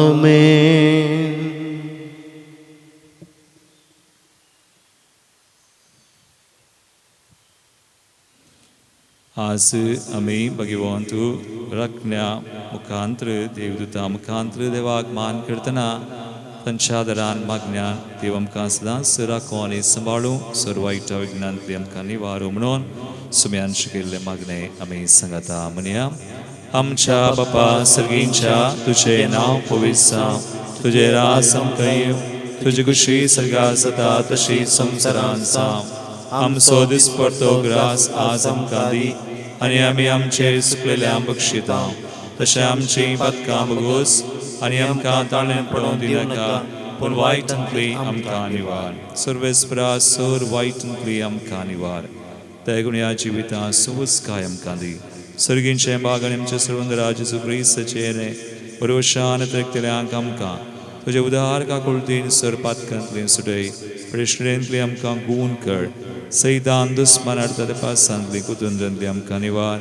आमेन. आज आमी भगवंतू राखण्या मुखांत्र देवदूता मुखांत्र देवाक मान करतना तांच्या आदारान मागण्या देव आमकां सदांच राखूं आनी सांबाळूं, सर्व वायट विज्ञानांतली आमकां निवारूं म्हणून सुम्यान शिकयल्लें मागणें आमी सांगता. म्हणया, आमच्या बापा सर्गींच्या, तुजें नांव पवित्र जावं, तुजें राज आमकां येवं, तुजी खुशी सर्गात जाता तशी संवसारांत जावं. आमचो दिसपडतो ग्रास आज आमकां दी आनी आमी आमचे सुकलेल्या बक्षिता तशें आमची पातकां बगोस आनी आमकां ताळें पडोवंक दिनाका, पूण वायटांतली आमकां निवार. सर्वेस्परा सर वायटांतली आमकां निवार. त्या जिवितां सुवस्काय आमकां दी. सर्गींचें बाग आनी आमचे सर्वंदरा जेजू क्रिस्ताचें बरोशान त्रेकतल्यांक आमकां तुजे उदार काकुळतीन सर पातकांतली सुटय, प्रेशणेंतली आमकां गूण कर, सैतान दुस्मान हाडटा त्या पासांतली कुतंत्रांतली आमकां निवार,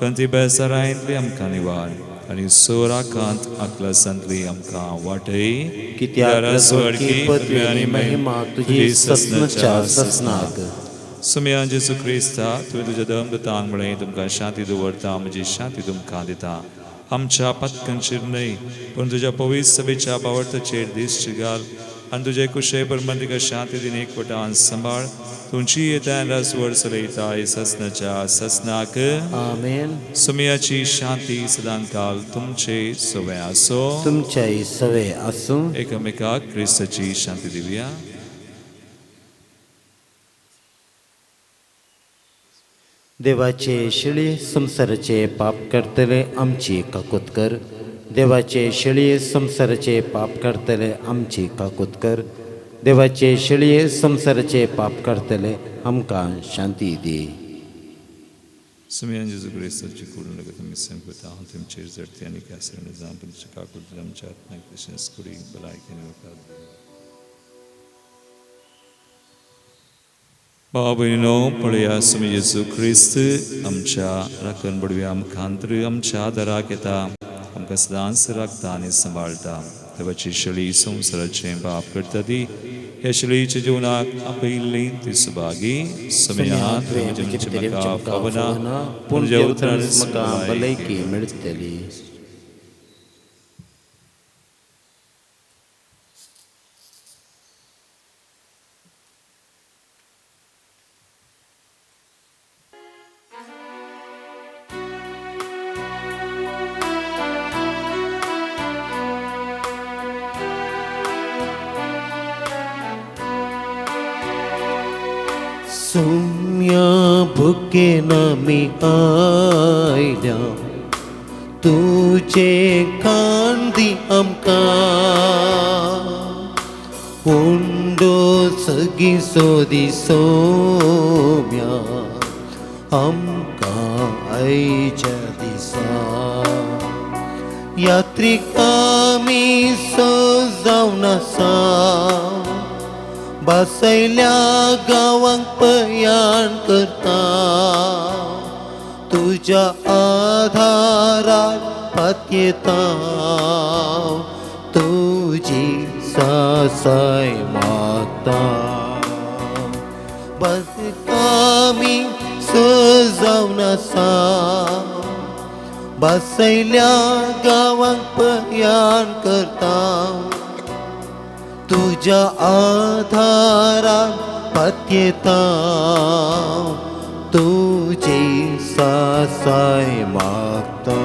खंती बेजारांतली आमकां निवार आनी सोराकांत आकलासांतली आमकां वाटय. कित्याक स्वर्गी पदवी आनी महिमा तुजी ससनाच्या ससनाक. सुमया जेजू क्रिस्ता, तुवें तुज्या दमदूतांक म्हळें, तुमकां शांती दवरता, म्हजी शांती तुमकां दिता. आमच्या पातकांचेर न्हय पूण तुज्या पवित्र सभेच्या बावडताचेर दिश्ट घाल आनी तुजे कुशे प्रमाण तिका शांती दिन एकवटान सांबाळ. तुमची येता राजवड चलयता ससनाच्या ससनाक. आमेन. सुमयाची शांती सदांकाल तुमचे सवे आसो. तुमच्याय सवे आसूं. एकामेकाक क्रिस्ताची शांती दिवया. देवाचे शेळये संवसाराचे पाप करतले आमची काकूत कर. देवाचे शेळये संवसाराचे पाप करतले आमची काकूत कर. देवाचे शेळये संवसाराचे पाप करतले आमकां शांती दी. सुमयान जेजू क्रिस्ताची करून लागत आमी सांगता, हांव तुमचेर जडती आनी कासरण जावं तुमच्या काकूत आमच्या आत्म्याक तशेंच कुडीक भलायकी आनी वखद. भाव भयणीनो, पळया सुमी जेजू क्रिस्त आमच्या राखण बडव्या मुखांत्र आमच्या आदाराक येता, आमकां सदांच राखता आनी सांबाळटा. देवाची शळी संवसाराचें पाप करता ती ह्या शळीच्या जिवनाक आपयिल्ली ती सुभागी. सुमया तुवें म्हाका फावना, पूण तुज्या उतरान म्हाका भलायकी मेळटली. सोम्या भुकेन आमी आयल्या तुजे कांदी आमकां उंडो सगीं सोदी सोम्या आमकां आयच्या दिसा यात्रीक आमी सजावन आसा बसयल्या गांवांक प्रयाण करता तुज्या आधारार पातयेता तुजी सासाय मागता बस आमी सजावन आसा बसयल्या गांवांक प्रयाण करता तुज्या आधारार पातयेता तुजी सासाय मागता.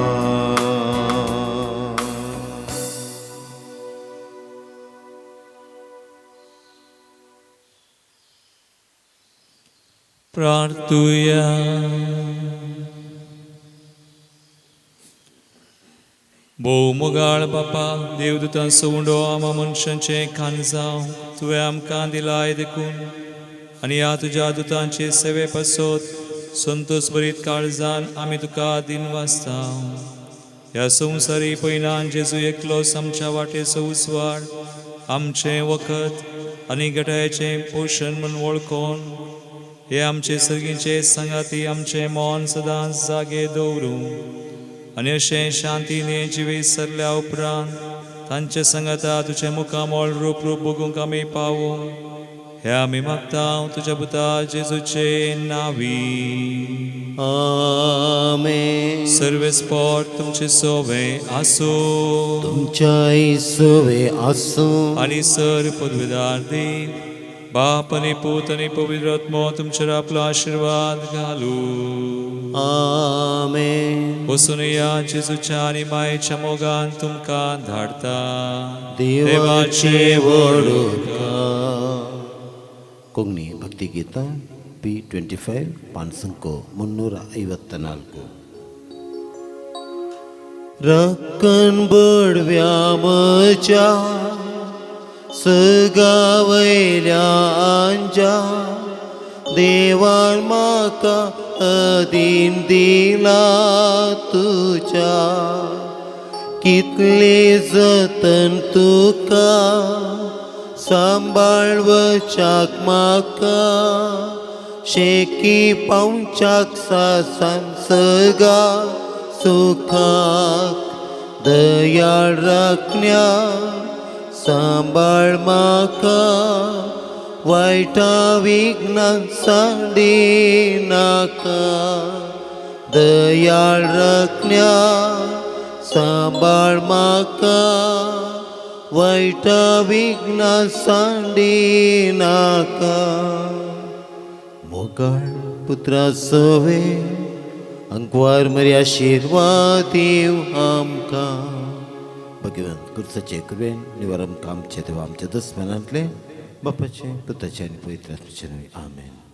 प्रार्थुया. भोव मोगाळ बापा, देवदूतांचो उंडो आमा मनशांचें खान जावं तुवें आमकां दिलाय देखून आनी ह्या तुज्या दुतांचे सेवे पासत संतोष भरीत काळजान आमी तुका दिन वाचता. ह्या संवसारी पयल्यान जेजू एकलोच आमच्या वाटेचो उजवाड, आमचें वखद आनी घटायेचें पोशण म्हूण वळखून हे आमचे सर्गीचे सांगाती आमचें मन सदांच जागे दवरूं आनी अशें शांतीने जिवीत सरल्या उपरांत तांचे सांगाता तुजें मुखामळ रूप रूप बगूंक आमी पावूं हे आमी मागता तुज्या पुता जेजूचे नावी. आमेन. सर्वेस्पोर तुमचे सोवे आसूं तुमच्याय सोवे आसूं. आनी सर पदवेदार देव बाप आनी पूत आनी पवित्र आत्मो तुमचेर आपलो आशिर्वाद घालूं. आमेन. वचून या जेजूच्या आनी मायेच्या मोगान तुमकां धाडता. देवाचे व्हड उपकार. ಕೊಂಗ್ನಿ ಭಕ್ತಿಗೀತ P25 ಪಾನ್ಸಂಕೋ 354. रक्कन बडव्या म्हज्या सगावयल्या आंजा देवान म्हाका अदीन दिला तुज्या कितले जतन तुका सांबाळवच्याक म्हाका शेकी पावच्याक सासान सगा सुखाक दयाळ राखण्या सांबाळ म्हाका वायटा विघ्नां सांडी नाका दयाळ राखण्या सांबाळ म्हाका वायटा विघ्नां सांडी नाका. मोगाळ पुत्रा सोवे अंकवार मरी आशिर्वाद दिव आमकां. भगवंत कुर्साचे कृपेन निवार आमकां आमच्या देवा आमच्या दुस्मानांतले बापाचे पुताचे आनी पवित्र आत्म्याचे नांवान. आमेन.